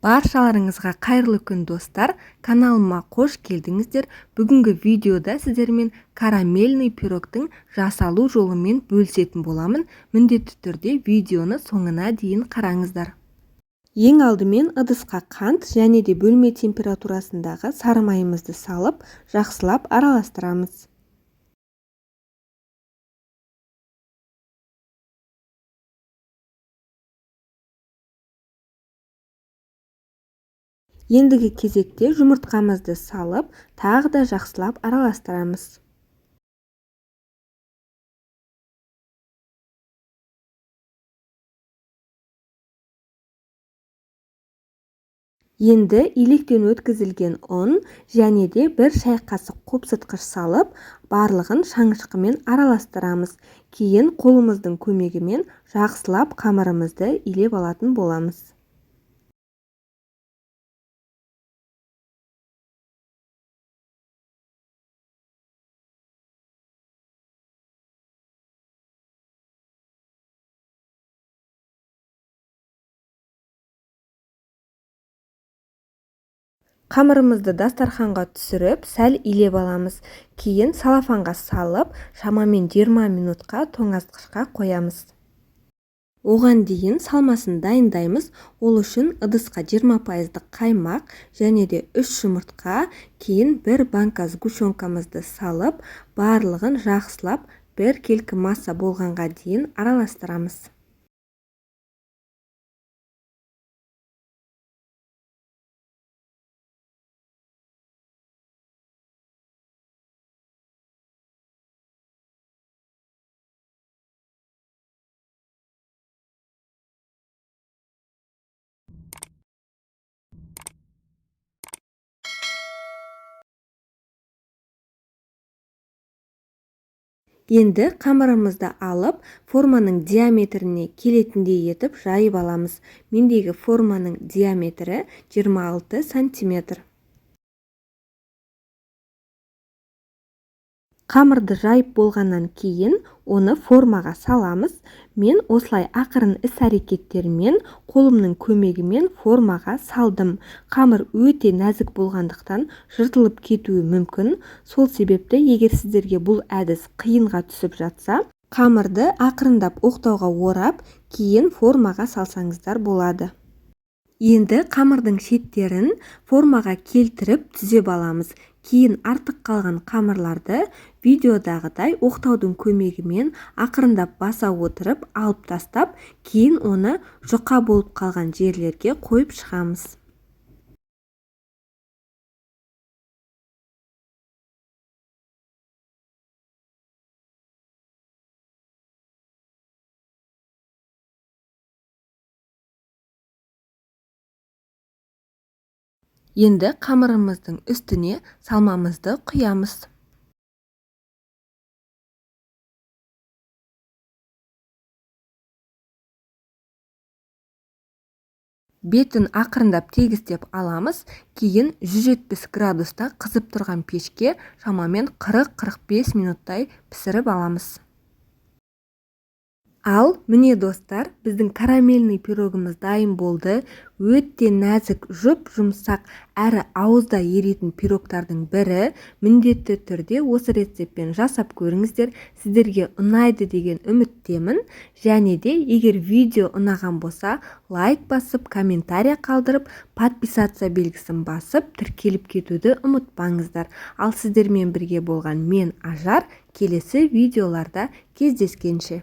Баршаларыңызға қайырлы күн, достар! Каналыма қош келдіңіздер! Бүгінгі видеода сіздермен карамельный пирогтың жасалу жолымен бөлісетін боламын. Міндетті түрде видеоны соңына дейін қараңыздар. Ең алдымен ыдысқа қант және де бөлме температурасындағы сары майымызды салып, жақсылап араластырамыз. Ендігі кезекте жұмыртқамызды салып, тағы да жақсылап араластырамыз. Енді илектен өткізілген ұн және де 1 шай қасық қопсытқыш салып, барлығын шаңышқымен араластырамыз. Кейін қолымыздың көмегімен жақсылап қамырымызды илеп алатын боламыз. Қамырымызды дастарханға түсіріп, сәл илеп аламыз. Кейін салафанға салып, шамамен 20 минутқа тоңазытқышқа қоямыз. Оған дейін салмасын дайындаймыз. Ол үшін ыдысқа 20% қаймақ және де 3 жұмыртқа, кейін 1 банка сгущенкамызды салып, барлығын жақсылап біркелкі масса болғанға дейін араластырамыз. Енді қамырымызды алып, форманың диаметріне келетіндей етіп жайып аламыз. Мендегі форманың диаметрі 26 сантиметр. Қамырды жайып болғаннан кейін оны формаға саламыз. Мен осылай ақырын іс-әрекеттермен қолымның көмегімен формаға салдым. Қамыр өте нәзік болғандықтан жыртылып кетуі мүмкін. Сол себепті егер сіздерге бұл әдіс қиынға түсіп жатса, қамырды ақырындап оқтауға орап, кейін формаға салсаңыздар болады. Енді қамырдың шеттерін формаға келтіріп түзеп аламыз. Кейін артық қалған қамырларды видеодағыдай оқтаудың көмегімен ақырындап баса отырып алып тастап, кейін оны жұқа болып қалған жерлерге қойып шығамыз. Енді қамырымыздың үстіне салмамызды құямыз. Бетін ақырындап тегістеп аламыз. Кейін 170 градуста қызып тұрған пешке шамамен 40-45 минуттай пісіріп аламыз. Ал, міне достар, біздің карамельный пирогымыз дайын болды. Өте нәзік, жұп-жұмсақ, әрі ауызда еритін пирогтардың бірі. Міндетті түрде осы рецептпен жасап көріңіздер. Сіздерге ұнайды деген үміттемін. Және де егер видео ұнаған болса, лайк басып, комментария қалдырып, подписаться белгісін басып, тіркеліп кетуді ұмытпаңыздар. Ал сіздермен бірге болған мен Ажар, келесі видеоларда кездескенше.